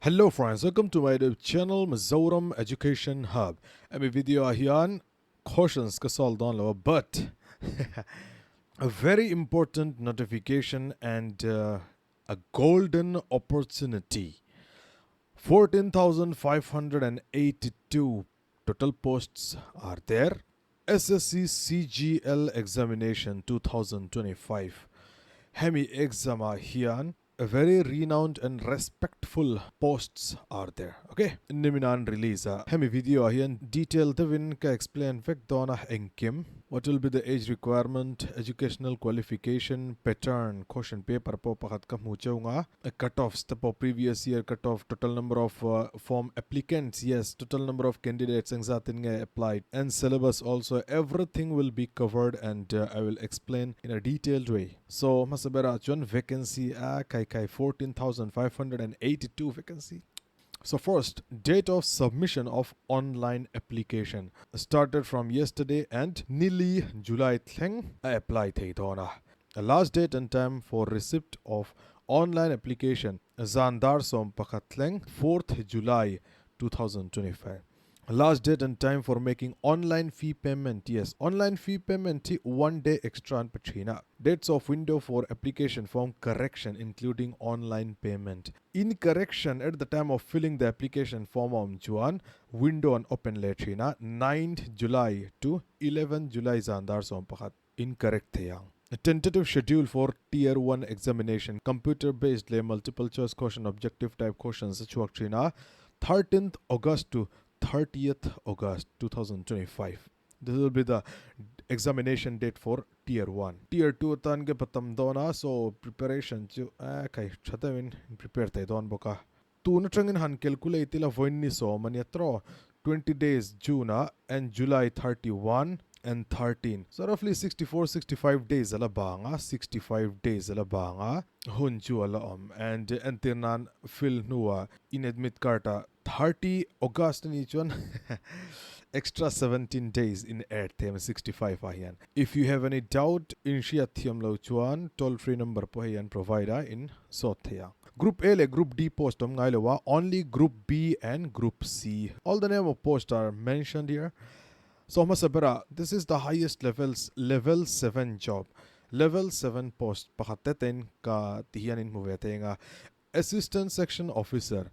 Hello friends, welcome to my YouTube channel Mizoram Education Hub. Hemi video ah hian questions ka solve dawn lo a but a very important notification and uh, a golden opportunity. 14,582 total posts are there. SSC CGL examination 2025 Hemi exam ah hian A very renowned and respectful posts are there ok. Nimin an release a, hemi video ah hian detail deuhin ka explain vek dawn a engkim. What will be the age requirement, educational qualification, pattern, question paper pawh pakhat ka hmu cheu nga, cut offs te pawh previous year cut off, total number of form applicants, yes total number of candidates engzatin nge applied and syllabus also everything will be covered and I will explain in a detailed way. So hmasa berah chuan vacancy a kai kai 14,582 vacancy. So first, date of submission of online application started from yesterday and nili July thleng a apply thei dawn a. Last date and time for receipt of online application zan dar 11 thleng 4th July 2025. Last date and time for making online fee payment, yes, online fee payment hi one day extra an pe thin a. Dates of window for application form correction including online payment. In correction at the time of filling the application form a awm chuan window an open leh thin a, 9th July to 11 July zan dar 11 in correct thei ang. Tentative schedule for Tier 1 examination, computer based leh multiple choice question objective type questions a chhuak thin a, 13th August to 30th August 2025. This will be the examination date for Tier 1. Tier 2 atan ke patam dawn a, so preparation chu eh kai tha deuhin in prepare thei dawn bawk a. Tun atangin han calculate ila vawiin ni sawm a nia tawh, 20 days June ah and July 31 and 13 so roughly 64, 65 days a la bang a, 65 days a la bang a, hun chu a la awm and entir nan fill hnuah in admit card ah 30 August a nih chuan extra 17 days in add them 65 ah hian. If you have any doubt in hriat thiam lo chuan toll free number pawh hei an provide a in sawt thei ang. Group A leh Group D post awm ngai lo a, only Group B and Group C. All the name of post are mentioned here. So hmasa berah this is the highest levels level 7 job. Level 7 post pakhat te tein ka ti hian in hmu ve thei anga. Assistant Section Officer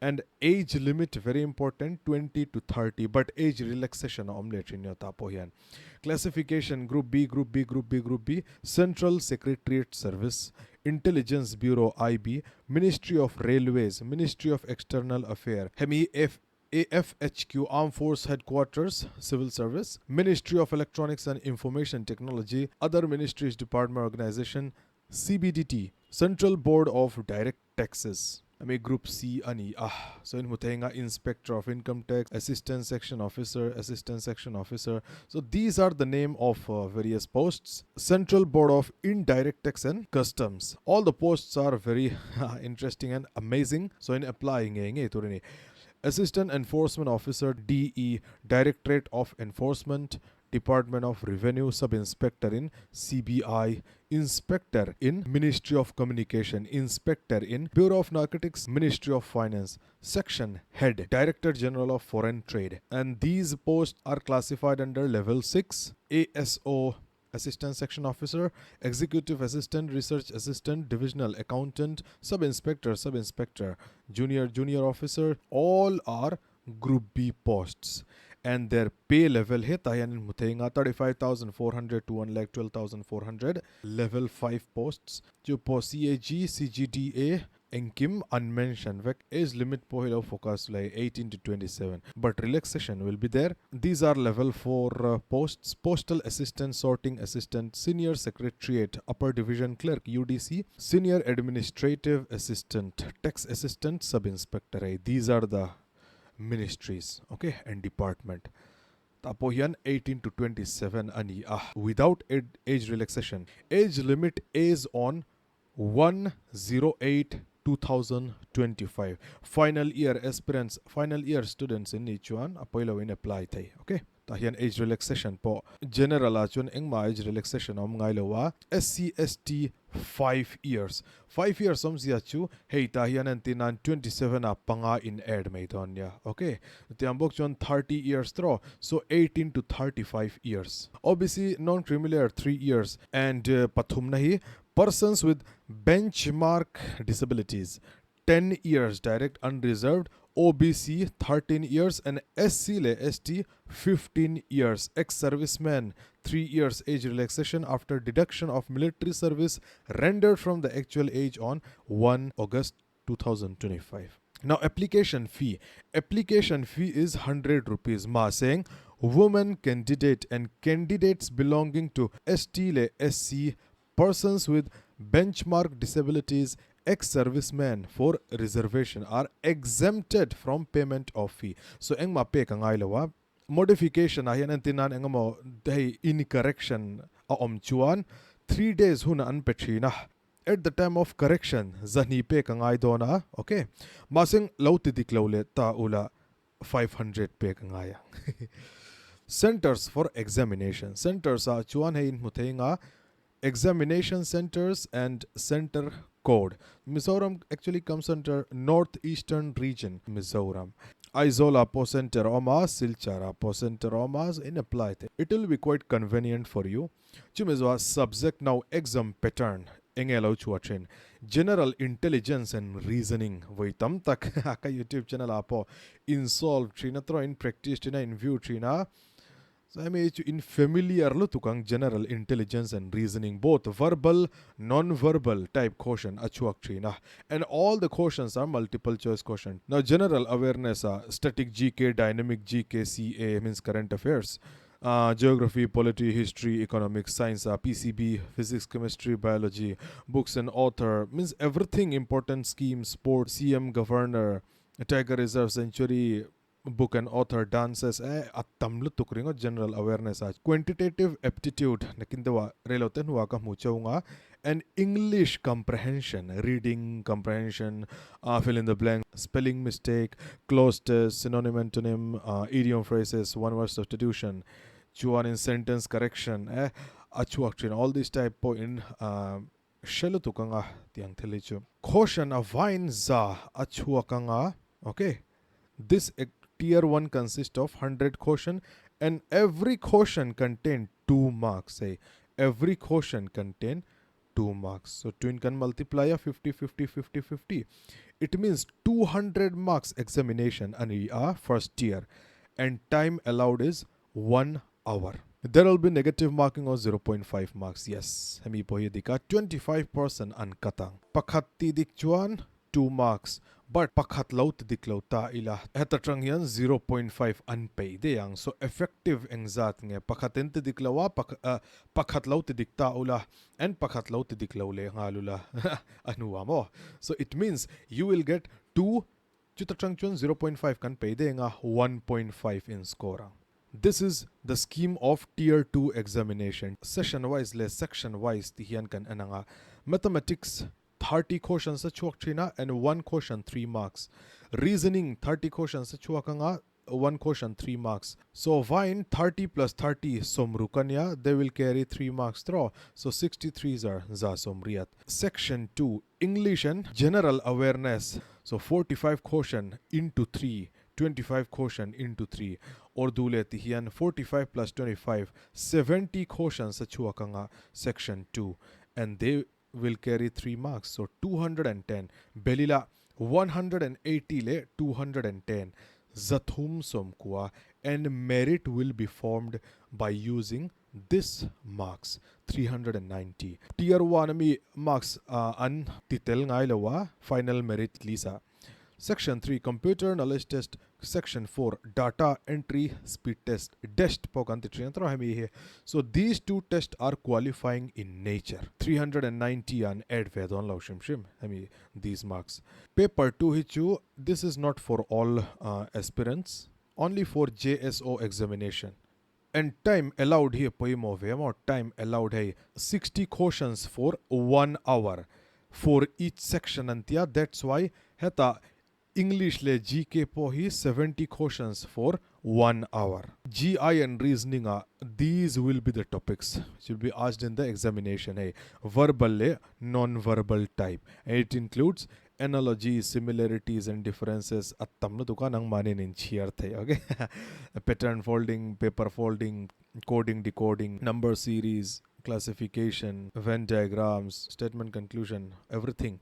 and age limit very important 20 to 30 but age relaxation a awm leh thin nia tah pawh hian. Classification Group B Group B Group B Group B Central Secretariat Service Intelligence Bureau IB Ministry of Railways Ministry of External Affair hemi F AFHQ Armed Force Headquarters Civil Service Ministry of Electronics and Information Technology Other Ministries Department Organisation CBDT Central Board of Direct Taxes ami Group C a ni a, so in hmu thei anga Inspector of Income Tax, Assistant Section Officer, Assistant Section Officer, so these are the name of various posts, Central Board of Indirect Tax and Customs, all the posts are very interesting and amazing, so in apply ngei ngei tur a ni, Assistant Enforcement Officer, DE, Directorate of Enforcement, Department of Revenue Sub Inspector in CBI, Inspector in Ministry of Communication, Inspector in Bureau of Narcotics, Ministry of Finance, Section Head, Director General of Foreign Trade and these posts are classified under Level 6, ASO, Assistant Section Officer, Executive Assistant, Research Assistant, Divisional Accountant, Sub Inspector, Sub Inspector, Junior, Junior Officer, all are Group B posts and their pay level hetah hian in hmu thei anga 35,400 to 1,12,400 level 5 posts chu pawh CAG, CGDA engkim an mention vek age limit pawh hi lo focus la 18 to 27 but relaxation will be there these are level 4 posts postal assistant sorting assistant senior secretariat upper division clerk UDC senior administrative assistant tax assistant sub inspector hei these are the ministries ok and department tah pawh hian 18 to 27 a ni a without age relaxation age limit is on 1 0 8 2025. Final year aspirants, final year students in nih chuan a pawi lo in apply thei. Ok. Tah hian age relaxation pawh general ah chuan engmah age relaxation a awm ngai lo a, SC, ST 5 years. 5 years awmzia chu hei tah hian entir nan 27 ah panga in add mai dawn nia. Ok. Tiang bawk chuan 30 years tawh, so 18 to 35 years. OBC non creamy layer 3 years and pathum na hi persons with benchmark disabilities 10 years direct unreserved, OBC 13 years and SC leh ST 15 years. Ex-serviceman 3 years age relaxation after deduction of military service rendered from the actual age on 1 August 2025. Now application fee. Application fee is 100 rupees. Ma saying women candidate and candidates belonging to ST leh SC, persons with benchmark disabilities, ex-servicemen for reservation are exempted from payment of fee. So engmah pek a ngai lo a. Modification ah hian entir nan engemaw hei incorrection a awm chuan 3 days hun an pe thin a. At the time of correction zahni pek a ngai dawn a. Ok. Mahse lo ti dik lo leh ta ula 500 pek a ngai ang. Centers for examination. Centers ah chuan hei in hmu thei nga examination centers and center code. Mizoram actually comes under North Eastern Region, Mizoram. Aizawl ah pawh center a awm a, Silchar ah pawh center a awm a, in apply thei. It will be quite convenient for you. Chumi zawh subject now exam pattern enge lo chhuah thin. General Intelligence and Reasoning vawi tam tak ka YouTube channel ah pawh in solve thin a, trawh in practice thin a, in view thin a. So hemi chu in familiar lutuk ang General Intelligence and Reasoning both verbal, non-verbal type question a chhuak thin a and all the questions are multiple choice question. Now General Awareness ah Static GK, Dynamic GK, CA means Current Affairs, Geography, Polity, History, Economics, Science ah PCB, Physics, Chemistry, Biology, Books and Author means everything important scheme, Sport, CM, Governor, Tiger Reserve, Sanctuary, Book and Author, Dances eh a tam lutuk ringawt General Awareness a. Quantitative Aptitude nakin deuhah reilo te hnuah ka hmu cheu nga and English Comprehension, Reading Comprehension, Fill in the Blank, Spelling Mistake, Cloze Test, Synonym Antonym, Idiom Phrases, One Word Substitution chuanin Sentence Correction eh a chhuak thin. All these type pawhin hre lutuk anga tiang thil hi chu. Caution a vain za a chhuak anga ok. This tier 1 consist of 100 question and every question contain 2 marks hei every question contain 2 marks. So twin kan multiply a 50 50 50 50, it means 200 marks examination ani a first tier and time allowed is 1 hour. There will be negative marking of 0.5 marks. Yes, hemi pawh hi a dik a, 25% an cut ang. Pakhat tih dik chuan 2 marks but pakhat lo ti dik lo ta ila heta tang hian 0.5 an peih daih ang. So effective engzat nge pakhat in ti dik lo a, pakhat lo ti dik ta ula and pakhat lo ti dik lo leh nghal ula a hnuah maw. So it means you will get 2 chuta tang chuan 0.5 kan peih daih anga 1.5 in score ang. This is the scheme of tier 2 examination. Session wise leh section wise ti hian kan en anga. Mathematics 30 questions a chhuak thin a and one question 3 marks. Reasoning 30 questions a chhuak anga, one question 3 marks. So vine 30 plus 30 somruk ania, they will carry 3 marks throw. So 63 are za somriat. Section 2 English and General Awareness. So 45 question into 3, 25 question into 3 or dule ti hian 45 plus 25, 70 questions a chhuak anga section 2 and they will carry 3 marks. So 210 belila 180 le 210 zathum somkua and merit will be formed by using this marks 390. Tier 1 ami marks an titel ngai lowa final merit list ah. Section 3 Computer Knowledge Test, Section 4 Data Entry Speed Test, DEST pawh kan ti thin tawh hemi hi. So these two tests are qualifying in nature. 390 an add ve dawn lo hrim hrim hemi these marks. Paper 2 hi chu this is not for all aspirants, only for JSO examination. And time allowed hi pawimawh ve maw, time allowed hei 60 questions for 1 hour. for each section an tia that's why hetah English leh GK pawh hi 70 questions for 1 hour. GI and reasoning ah these will be the topics which will be asked in the examination hei verbal leh non-verbal type and it includes analogy, similarities and differences a tam lutuk a nangmahniin in chhiar thei ok pattern folding, paper folding, coding decoding, number series, classification, Venn diagrams, statement conclusion, everything,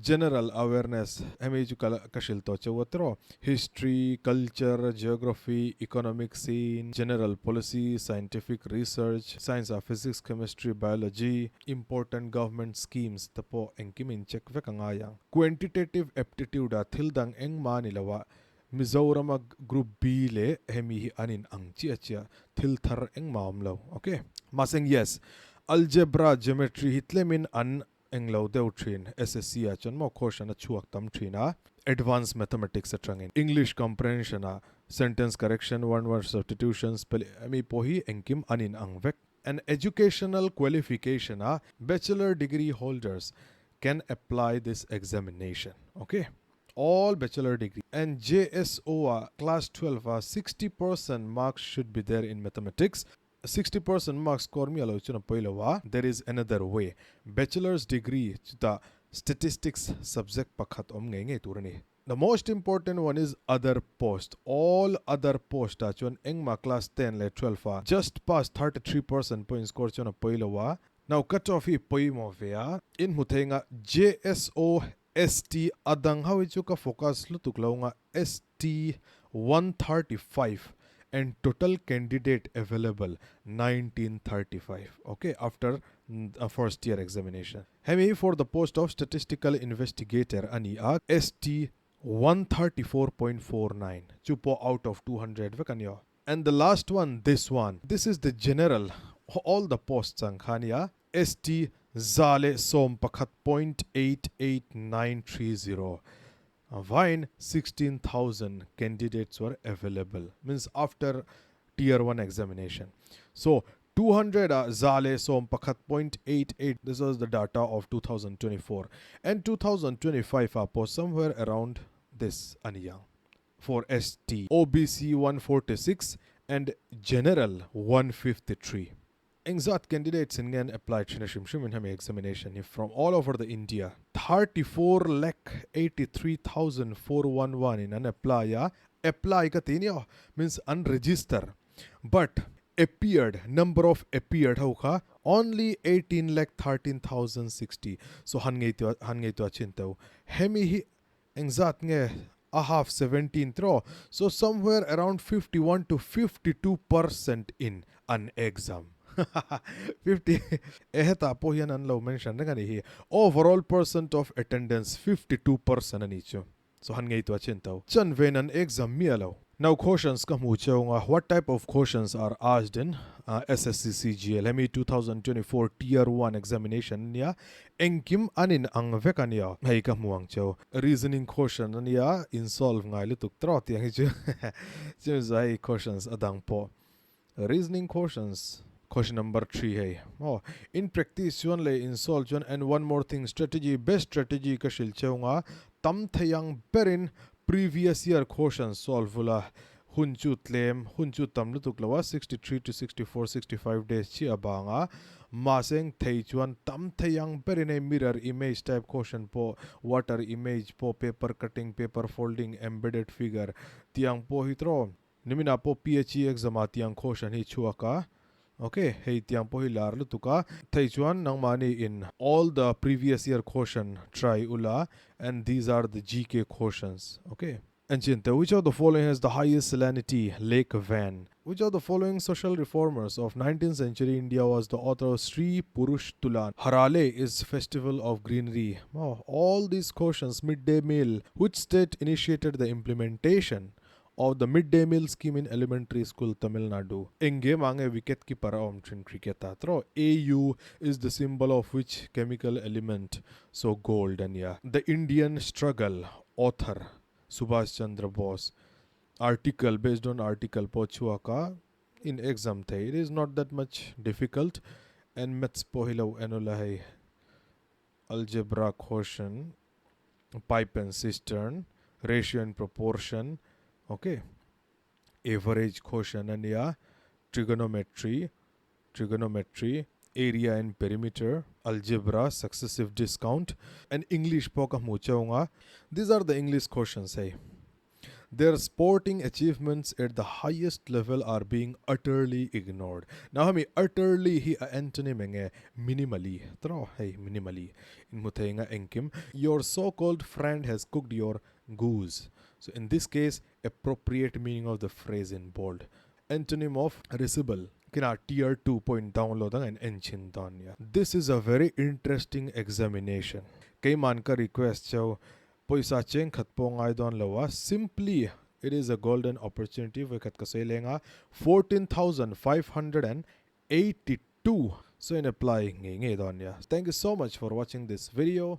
general awareness, hemi chu ka ka hrilh tawh chauh a tiraw, history, culture, geography, economic scene, general policy, scientific research, science ah physics, chemistry, biology, important government schemes te pawh engkim in check vek a ngai ang. Quantitative aptitude ah thil dang engmah a ni lo a, Mizorama Group B leh hemi hi an in ang chiah chiah, thil thar engmah awm lo. Ok. Mahse yes, Algebra, Geometry hi tlemin an englo deuh thin, SSC ah chuan maw course an a chhuak tam thin a, Advanced Mathematics atangin. English Comprehension ah Sentence Correction, One Word Substitution, Spelling hemi pawh hi engkim an in ang vek. An educational qualification ah Bachelor degree holders can apply this examination. Ok. All bachelor degree and JSO ah class 12 ah 60% marks should be there in mathematics. 60% marks score miah lo chuan a pawi lo a, there is another way, bachelor's degree chutah statistics subject pakhat awm ngei ngei tur a ni. The most important one is other post, all other post ah chuan engmah class 10 leh 12 ah just pass 33% pawh in score chuan a pawi lo a. Now cut off hi pawimawh ve a, in hmu thei nga JSO ST a dang ho hi chu ka focus lutuk lo nga ST 135 and total candidate available 1935 ok after first year examination hemi hi for the post of statistical investigator a ni a ST 134.49 chu pawh out of 200 vek a ni aw and the last one this one this is the general all the posts ang kha a nia ST 111 .88930 vine 16,000 candidates were available means after tier 1 examination. So 200 ah 111.88 this was the data of 2024 and 2025 ah pawh somewhere around this a ni ang for ST, OBC 146 and General 153. Engzat candidates in nge an apply thin a hrim hrim in hemi examination hi from all over the India 34,83,411 in an apply a, apply ka ti nia means an register but appeared number of appeared ho kha only 18,13,060 so han ngei tu han ngei tu a chin teu hemi hi Engzat nge a half 17 tiraw? So somewhere around 51 to 52% in an exam. 50 e hetah pawh hian an lo mention reng a nih hi. Overall percent of attendance 52% a ni chu. So han ngaihtuah chin to. Chan vein an exam miah lo. Now questions ka hmu cheu nga, what type of questions are asked in SSC CGL hemi 2024 tier 1 examination ania engkim an in ang vek ania hei ka hmu ang cheu. Reasoning question ania in solve ngai lutuk trawh tiang hi chu chumi chu hei questions a dang pawh reasoning questions question number 3 hei maw in practice chuan leh in solve chuan and one more thing strategy best strategy ka hrilh cheu nga tam thei ang berin previous year question solve ula hun chu tlem hun chu tam lutuk lo a 63 to 64 65 days chiah a bang a mahse thei chuan tam thei ang berin hei mirror image type question pawh water image pawh paper cutting paper folding embedded figure tiang pawh hi tiraw Niminah pawh PHE exam ah tiang question hi chhuak a, ok hei tiang pawh hi lar lutuk a, thei chuan nangmahni in all the previous year question try ula and these are the GK questions, ok. Enchinte, which of the following has the highest salinity? Lake Van. Which of the following social reformers of 19th century India was the author of Sri Purush Tulan? Harale is festival of greenery. Oh, all these questions, midday meal. Which state initiated the implementation of the midday meal scheme in elementary school Tamil Nadu? Eng game ah nge wicket keeper a awm thin cricket ah tiraw? AU is the symbol of which chemical element? So gold a nia. The Indian Struggle author Subhash Chandra Bose article based on article pawh chhuak a in exam thei it is not that much difficult and maths pawh hi lo en ula hei. Algebra question, pipe and cistern, ratio and proportion, ok, average question a nia, trigonometry, trigonometry, area and perimeter, algebra, successive discount and English pawh ka hmuh cheu ang a, these are the English questions hei. Their sporting achievements at the highest level are being utterly ignored. Now hemi utterly hi a antonym enge minimally tawh hei minimally in hmu thei anga engkim Your so called friend has cooked your goose. So in this case appropriate meaning of the phrase in bold. Antonym of risible kinah tier 2 point download ang en en chin dawn nia. This is a very interesting examination. Keiman ka request cheu Pawisa cheng khat pawh ngai dawn lo a, simply it is a golden opportunity vawikhat ka sawi leng a, 14,582 so in apply ngei ngei dawn nia. Thank you so much for watching this video.